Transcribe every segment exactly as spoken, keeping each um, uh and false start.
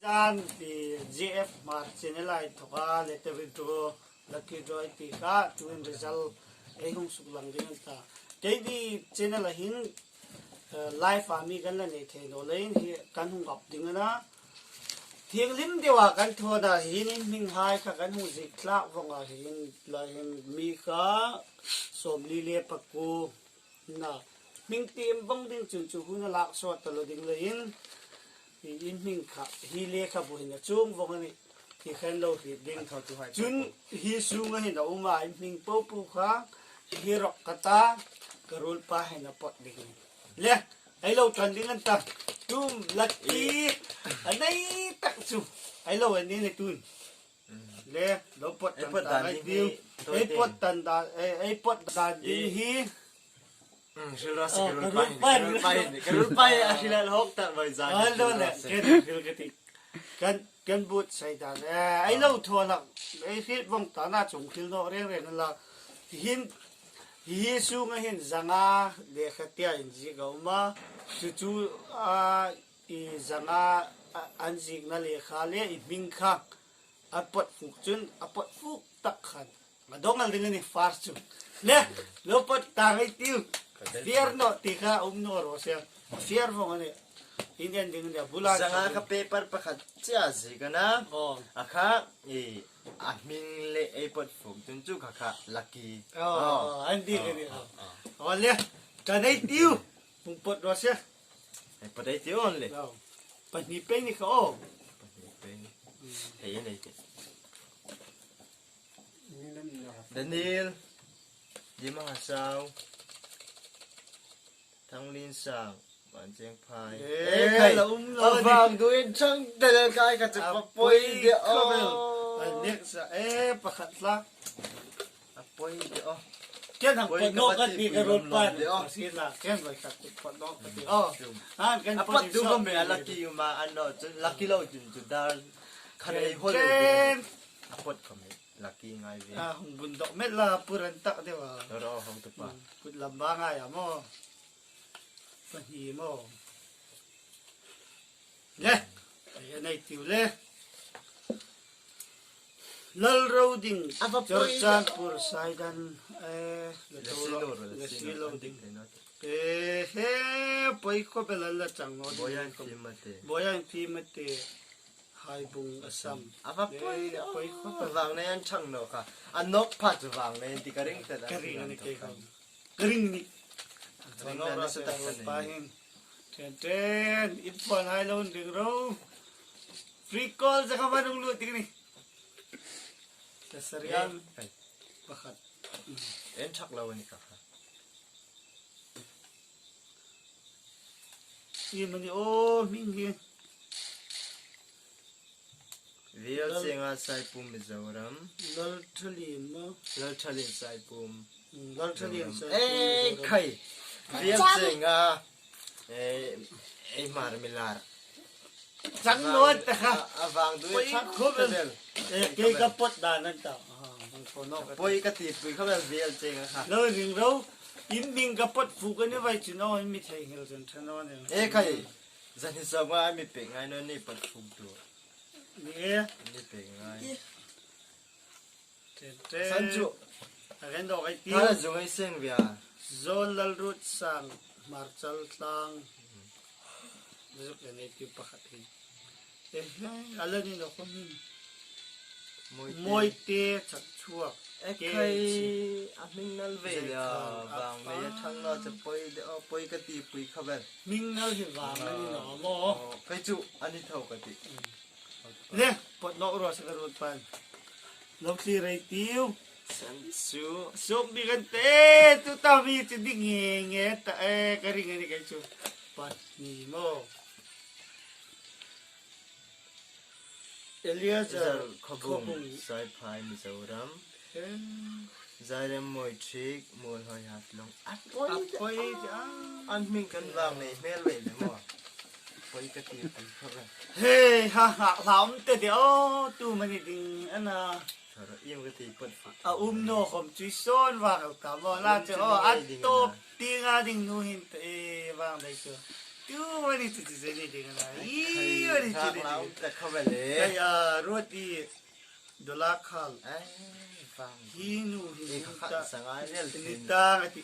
Zan ti G F Hmar channel a inthoka lottery draw, lucky draw ei ti kha, tuhin result ei hung suklang ding a ni ta. Keini channel-a hin, eh, live-a mi kan la nei thei naw leiin hi kan hung ap ding a na. Thienghlim deua kan thawn a hin, in hminghai kha kan hung ziek thlak vong a hin, lai hin mi kha sawmli le pakuo. Na, hming tiem vong ding chun chu hun a lak sawt ta lo ding leiin, hi in hming kha hi lekhabu hin a chuong vong a nih ti khan lo hriet ding. A tho tu hai chun po po. Hi sunga hin a um a, in hming po po kha hi rawk ka ta, ka ruolpa hin a pawt ding. Le, ei lo tan ding a ni ta. Tum, lucky, a nei tak chu. Ei lo en ding a ni tun. Le, lo pawt ei tan pawt ta dan ngai ding ding hi, ei pawt tan dan, ei, ei pawt dan ding hi. Hmm, hril raw se. Oh, ka ruolpa hin, ka ruolpa hin, ka ruolpa hin a hril a hawk ta mai zan. Ah, lo le, ken hril ka ti. Kan, kan buotsai dan. Eh, ei lo thaw hlak, ei hriet vong ta na, chuong hril naw reng reng la. Hin, hi sunga hin zanga lekha tia inziek a um a. Chu chu, a, i zanga, a, an ziekna lekha le i hming kha a pawt fuk chun, a pawt fuk tak khan a dawng el ding a ni first chu. Le, lo pawt ta ngai tiu. Fair naw ti kha um naw raw se. Fair vong a nih. In en ding a ni a bula. Zanga kha paper pakhat chie ziek a na. Oh. A kha, i, a hming le ei pawt fuk chun chu kha kha lucky. Oh, oh, an ti ka ni. Oh, oh. Oh, le, ka nei tiu. Hung pawt raw se. Ei pawt ei tiu le. Oh. Pahni pei ni kha, oh. Pahni pei ni. Hei nei ti. Daniel, Dima Hasau, Thanglinsang, Vanchengphai. Eh, eh, khai. La um lo a ni. Vang duin chang tel khai ka chu a pawt poi poi de khawp el. Oh. A next a, eh, pakhat la. A poi de, oh. Ken hang poi pawt naw ka ti ka ruolpa de, oh. Sila, ken vai ka ti pawt naw ka ti. Oh. Chum. Ah, ken a pawt pawt du khawm a lucky um a, a naw chu lucky lo chun chu dar. Khan ei hol. Ken. A pawt khawm. Lucky ngai ve. A hung bun dawk met la, puran tak deu a. Ro, hung tu pa. Hmm, put lam ba ngai a maw. Pahni maw. Le. Ei nei tiu le. Lalroding. A va poi. Churachandpur side-a, eh, le to lo, le si lo ding. Eh, he, poi khawp el a la chang naw. Boyan Phimate. Boyan Phimate. Haibung Assam. A va poi, eh, poi khawp el. Vang nei an chang naw kha. A nawk pha chu vang nei ti ka ring ta. Ka ring ni kei khawm. Ka ring ni. Ka ring ni sa tak ka nei. Pa hin. Ṭhen ṭhen, in phone hai lo ring ro. Free call za kha va rung lu ti ni. Sa sariam. Eh, eh. Pakhat. En chak lo ni ka kha. Iem a ni aw, hming hi. Lal- Vial Chenga Saipum Mizoram. Lalthalien maw? Lalthalien Saipum. Mm, Lalthalien Mizoram. Saipum Mizoram. Eh, khai. Vial Chenga. Eh, eh, Hmar Milar. Chang naw ta kha. A, a vang dui. Poi chak khawp el. Khawp el. Eh, kei ka pawt dan an ta. Ah, hang ko no. Poi ka ti pui khawp el Vial Chenga kha. Lo ring ro. In hming ka pawt fuk a ni vai chu naw, in mi theinghil chen ṭha naw ni. Eh, khai. Zan hi sawma mi pek ngai naw ni pawt fuk tu. Ni e. Mi pek ngai. Ṭhen ṭhen. San chu. A ven dawk ei tiu. Thara zung ei seng via. Zon Lalruotsang, Hmarchal Tlang. Zuk en ei tiu pakhat hi. Eh, eh, a la ni lo khawm hin. Moite. Moite chak chhuak. Eh, khai, a hming nal ve le a, vang nei a chang naw chu poi de, oh, poi ka ti pui khawp el. Hming nal hi vang a ni naw maw. Oh, khai chu, a ni tho ka ti. Mm. Le, pawt nawk raw se ka ruolpa. Lo thlir ei tiu. San chu. Suk di kan te, tu ta mi chu ding nge nge ta, eh, ka ring a ni kei chu. Pahni maw. Eliezer Khawbung, Khawbung. Saiphai Mizoram. Eh. Zairem Moithik, Muolhoi Haflong. A poi, a poi, ah. An hming kan vang nei hmel ve le maw. Poi ka ti pui khawp el. He, ha, ha, hlawm te de, oh, tu mani ding, ana. Thara, iem ka ti pawt fuk. A um naw khawm chu i sawn vang el ta maw, la che, oh, a tawp tienga ding nu hin te, eh, vang dai chu. Tu mani tu tu zeni ding na. Ai, I mani tu khai ni ding. Ta kha bale. Kaya roti dola khal. Ai, vang. Hi nu hi. Ei, nu kha ta. Sanga rel ni tin. Ta ngati.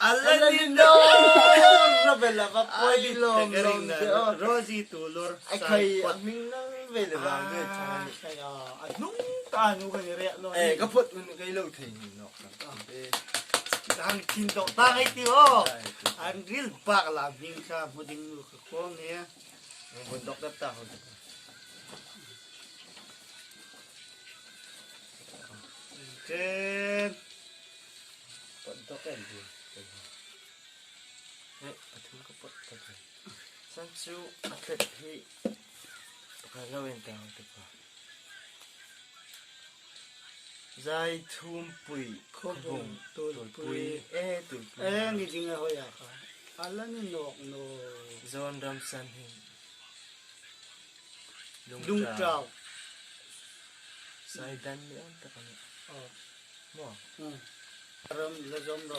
Ala ni no. Ala ni no. Rabela va poi. Ai, lom, ta ka ring lom na. De, oh. Rosie Tulor. Ai, khai, a hming na vele vang ve chang ni. Kaya, a hnung ta nu ka ni re lo. Eh, ka phawt un kai lo thei ni no. Eh. Hang thin dawk ta ngai ti aw. An ril bak la hming kha hmu ding nu ka kawng e. Hang bun dawk ta ta hon. Ten. Pot dawk en ti. Eh, a thum ka pot ta ta. San chu a tlet hi. Ka lo en ta hon ta pa. Zai thum pui, khawbung, khawbung, tulpui. Tulpui. Eh, tulpui. Eh, ni ding a hoi a kha. Ala ni nawk naw. Zawn ram san hin. Lungtau. Lungtau. Sai dan ni awm tak a ni. Oh. Maw. Hmm. Ram la zom ro.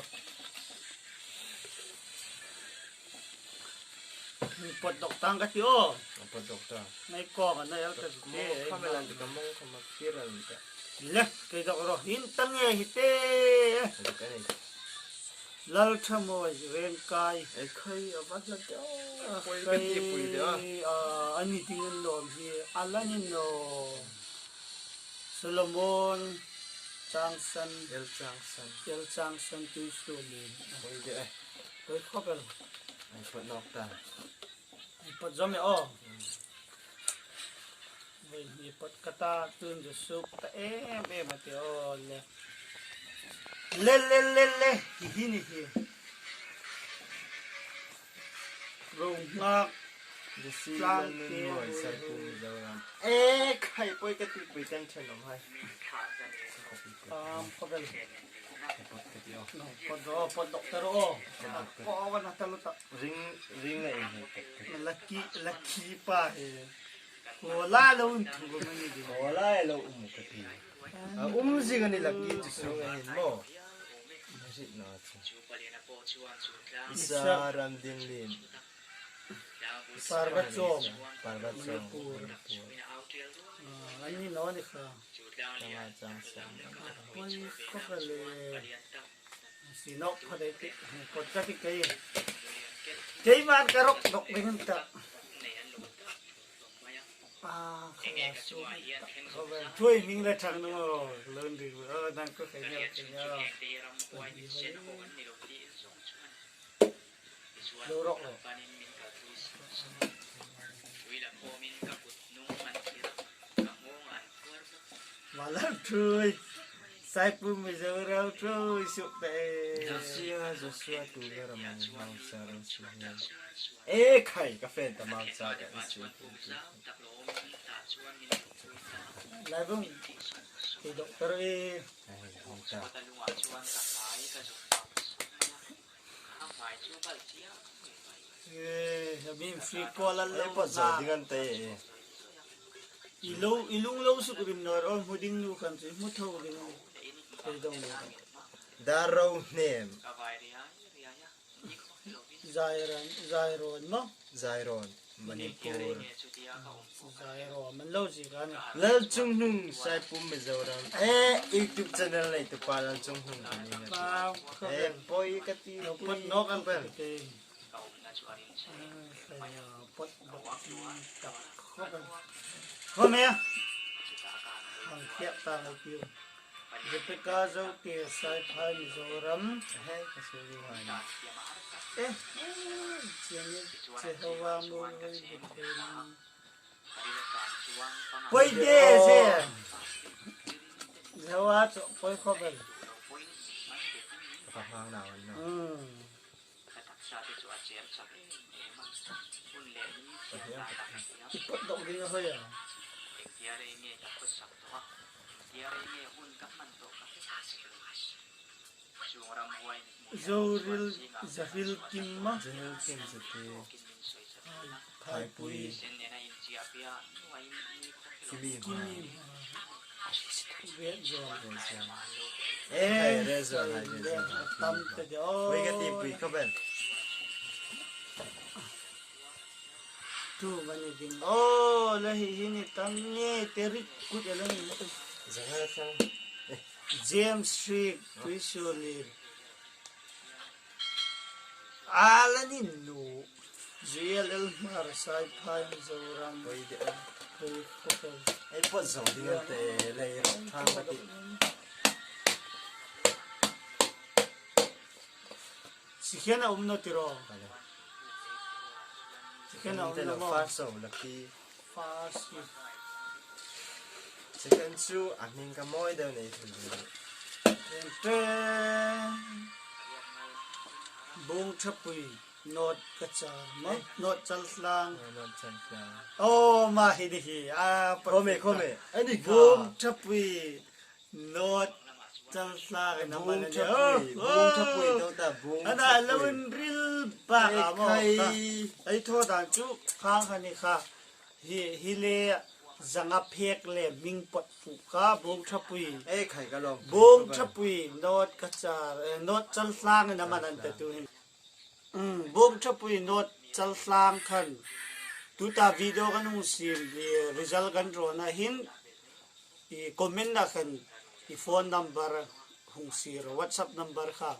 Pot dawk tang ka ti aw. Pot dawk ta. Ngai kawng a na el ka ti. Mong kha me lan ka mong kha ma kir an ka. Le, kei dawk ro. Hin tang e hi te. Dawk a ni. Lal Thamawi Rengkai. E khai a va hla de. Poi ka ti pui de a. A ni ding an lawm hi. Ala ni naw. Solomon Changsan. El Changsan. El Changsan tu su ni. Poi de e. Poi khawp el. Ai, pot nawk ta. Pot zom e aw. Voi hi pot ka ta tun zu suk ta em em a ti aw le. Le, le, le, le. Hi, hi ni hi. Ro ngak. Jesse Tlang Lalnunmawii, Saipum Mizoram. Eh, khai poi ka ti pui ten chen om hai. Tam khawp el. Pot ka ti aw. No, pot dawk, pot dawk ta ro. Pot dawk ta. Ko wa na ta lo ta. Ring, ring la in hai. Lucky, lucky pa he. Ko la lo un thu ko mani di. Ko la lo um ka ti. A um zing a ni lucky chu sung a hin maw. Rit na chu. Isa Ramdinlien. Parvachawng. Parvachawng. Manipur. Manipur. Ah, an ni naw ni kha. Tanga Changsan. Poi khawp el e. Si nawk pha dai ti. Pot ka ti kei. Kei man ka rawk dawk ding ta. Ah, kha su. Thui ning le thang nung o. Lon ri. Oh, dang ko kei ne, kei ne. Lo rawk lo. Malar thui. Saipum Mizoram thui suk te. Joshua, Joshua, tu le ram mau sa ram su he. E khai ka fen ta mau sa ka su. Laibung. Ki doctor e. Ai, hong ta. Eh, a min free call a lo. Ai, pot zo ding an te. I lo, i lung lo suk rim naw, aw, hmu ding nu khan chu, hmu tho ding. Kei dong lo. Dar ro hnem. Zairon, Zairon maw? Zairon, Manipur. Zairon, man lo zi kan. Lalchunghnung, Saipum Mizoram. Eh, YouTube channel nei tu pa Lalchunghnung kan ni na. Pa, eh, poi ka ti. Lo pot nawk an bel. Khawm e. Hang thiap ta lo piu. Rebecca Zote Saiphai Mizoram. Hei, ka su ri hai. Eh, eh, Jehovah mo hoi bit. Poi de se. Jehovah chu poi khawp el. Ka hang na wan na. Hmm. I pot dawk ding a hoi a. Zoril Zahil Kim ma. Zahil Kim Zahil. Thaipui. Kimi. Kimi. Vet zo. Vet zo. Eh, hai, vet zo, hai, vet zo. Tam te de. Pui ka ti pui ka ben. Mani ding. Oh, la hi hi ni tam ni te rit kut a la ni. Zahar sang. James Street, Tuisuolien. A la ni nu. Zuiel el Hmar Saiphai Mizoram. Oi de. Oi, hotel. Ei pot zong ding te lei thang ka ti. Sikhen a um naw ti ro. Sikhen a um naw maw. First so lucky. First. Second chu a hming ka mawi deu nei thei. Ten, ten. Bungthapui North Cachar maw. Eh. North Chaltlang. Oh, North Chaltlang. Oh, ma hi di hi. Ah, khawm e, khawm e. Ani ka. Bungthapui North Chaltlang a ni a maw. Bungthapui, oh, Bungthapui, oh. Tawta Bungthapui. Ana lo inril bak a maw. Ei khai. Ei thaw dan chu khang kha ni kha. Hi, hi le zanga phek le hming pot fu kha Bungthapui. Ei khai ka lawm. Bungthapui North Cachar, eh, North Chaltlang a ni a maw, an ta tu hin. Mm, Bungthapui North Chaltlang khan. Tuta video kan hung siem, eh, result kan rawna hin. I comment-na khan i phone number hung sie ro, WhatsApp number kha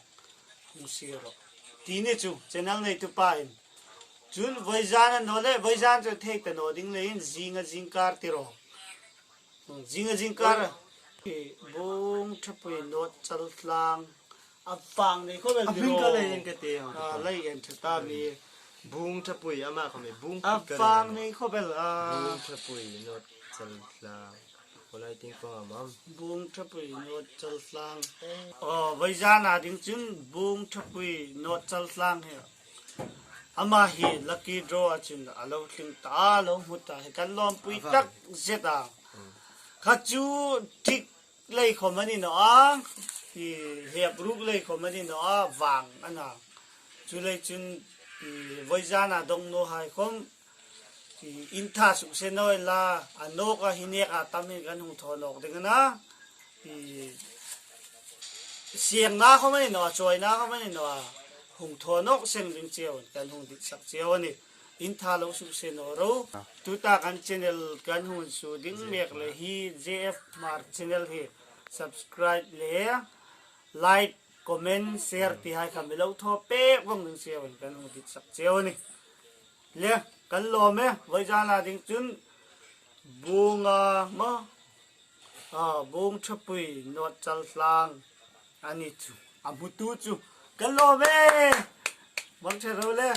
hung sie ro. Ti ni chu, channel neitu pa in. Chun vawizan a naw le, vawizan chu thei ta naw ding leiin, zinga zingkar ti ro. Zinga zingkar. Bungthapui North Chaltlang. A vang nei khawp el. A hming ka lei en ka ti. Ah, lei en ṭha ta mi. Bungthapui ama khawm e, Bungthapui ka lei en. A vang nei khawp el a. Bungthapui North Chaltlang. Khawlai ting pawng am am. Bungthapui North Chaltlang. Oh, vawizana ding chun Bungthapui North Chaltlang hi. Ama hi lucky draw a chun a lo tling ta, a lo hmu ta hi kan lawmpui tak zet a. Hmm. Kha chu thik lei khawm a ni naw a, i hep ruk lei khawm a ni naw a, vang a na. Chuleiin chun, i vawizana dong naw hai khawm, i in tha suk se naw la, a nawk a hi nek a tam hin kan hung thaw nawk ding a na. I siengna khawm a ni naw a, chawina khawm a ni naw a, hung thaw nawk seng ding cheu, kan hung ditsak cheu a nih. In tha lo suk se naw ro. Tuta kan channel kan hung suo ding mek le hi J F Hmar channel hi subscribe le like, comment, share ti hai kha mi lo thaw pek vawng ding cheu kan hung ditsak cheu a nih. Le kan lawm e, vawizana ding chun Bunga maw. Ah, Bungthapui North Chaltlang a ni chu. A hmutu chu kan lawm e. Mangṭhe ro le.